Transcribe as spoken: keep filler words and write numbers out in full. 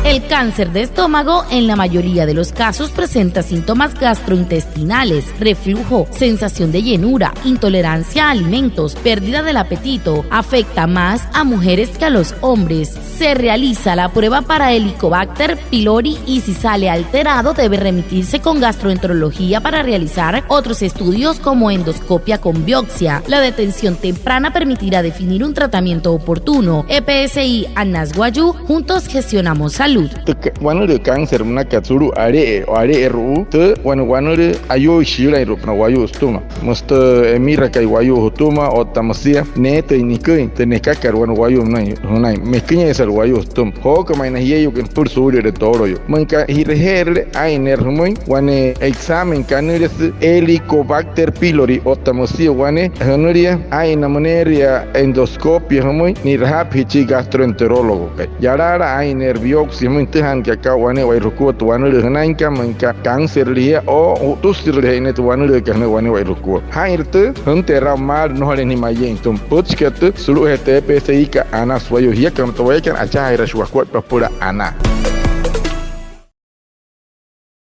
El cáncer de estómago en la mayoría de los casos presenta síntomas gastrointestinales, reflujo, sensación de llenura, intolerancia a alimentos, pérdida del apetito. Afecta más a mujeres que a los hombres. Se realiza la prueba para Helicobacter pylori y si sale alterado debe remitirse con gastroenterología para realizar otros estudios como endoscopia con biopsia. La detención temprana permitirá definir un tratamiento oportuno. E P S I Anas Wayuu, juntos gestionamos salud. Tü wanülüü cáncer münakat sulu'u ale'e o ale'eru'u, tü wane wanülüü ayuuishi sülainru'upünaa wayuu sütüma. Müsü tü emirakai wayuu jütüma otta müsia neetüin niküin tü nekakat wane wayuu münain jünain, meküinyeesalu wayuu sütüma. Jooka ma'i na jieyuukana süpüla suuli'iree tooloyuu. Müinka ji'reje'erüle, aa'in neerü jümüin wane examen kanüliasü Helicobacter pylori otta müsia wane jünülia, aa'in na müneeria endoscopia jümüin, ni'rajaapajia chi gastroenterólogokai. Yalaala aa'in neerü biopsia jümüin, nütüjaanaka aka wane'ewai jukua tü wanülüü jünainkat, müinka cáncerle jia o ju'ttüsüjüle jia ne'e tü wanülüükat jünain wane'ewai jukua. Jaa'inrü tü jünteerü aa'u maalü, nnojole nia mayeein sütüma. Pütchikat tü sulu'ujee tü E P S I-kat Anas Wayuu. Jiakana otta wayakana, achajaajiraashii wakuaippa süpüla anaa.